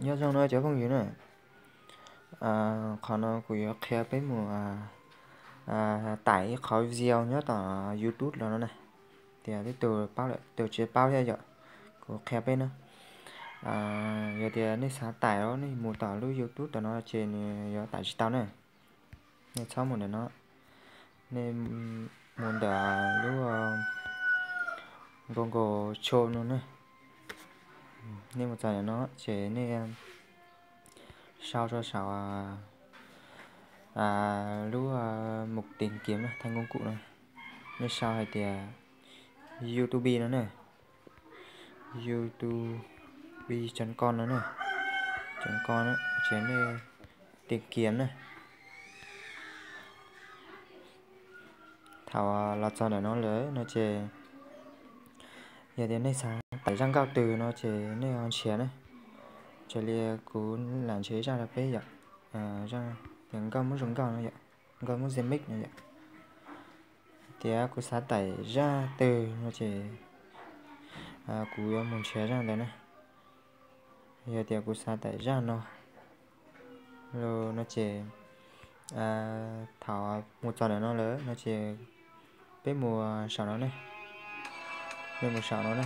Nyob zoo no cov phooj ywg na, qhov no kuv yuav qhia peb mus tải ib qhov video nyob tom YouTube los no na, tias twb tus paub lawm tus tsis paub thiab yom. Kuv qhia peb na, yog tias nej xav tải os nej mus tom lub YouTube tom no ces nws yuav tải tsis tau na. Nej txhob mus ntawm no, nej mus ntawm lub Google Chrome no ne. Nej mus txog ntawm no ces nej sau rau saum lub mục tìm kiếm no, thanh công cụ no, nej sau hais tias YouTube no ne, YouTube chấm com no ne, chấm com ces nej tìm kiếm na. Thaum los txog ntawm no lawm no ces yog tias nej xav tải zaj nkauj twg no ces nej ho nrhiav na. Raws li kuv lam nrhiav zaj rau peb yom, zaj tias nkauj muab zoo nkauj no yom, nkauj muab ze mix no yom. Tias kuv xav tải zaj twg no ces kuv yuav mus nrhiav zaj ntawd na. Yog tias kuv xav tải zaj no, no ces thaum mus txog ntawm no lawm no ces peb mus saum no ne. Nej mus saum no na,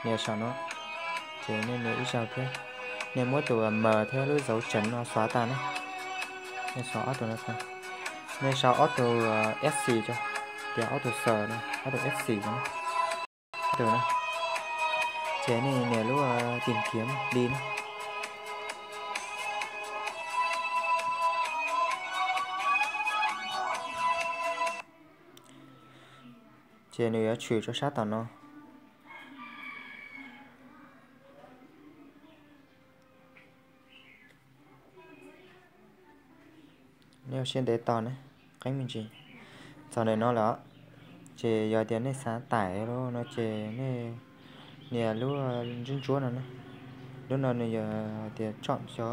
nias saum no, ces nej nias ib zaug thiab. Nej muab tus M thiab lub dấu chấm no xóa tag na. Nej xóa ob tug no tag. Nej sau ob tug F xi tso, tias ob tug xs no, ob tug F xi no, ob tug na. Ces nej nias lub tìm kiếm li na. Ces nws yuav tshwm rau sab tom no. Nej ua siab ntev tos ne, qeeb me ntsis. Txog ntawm no lawm, ces yog tias nej xav tải no ces nej nias lub ntsuab ntsuab no ne. Lub no nws yog tias chọn cho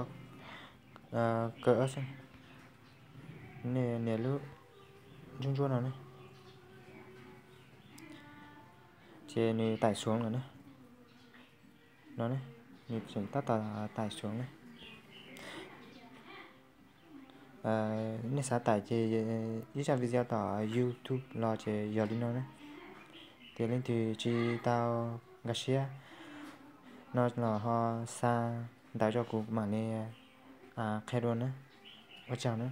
kơ xwb. Nej nias lub ntsuab ntsuab no ne, ces nws tải xuống lawm ne. No ne, nws tseem tab tom tải xuống ne. Nej xav tải ces ib zaj video tom YouTube los ces yog li no ne. Tias leej twg tsis tau nkag siab no los ho xa ntawv rau kuv mam li qhia dua na. Ua tsaug na.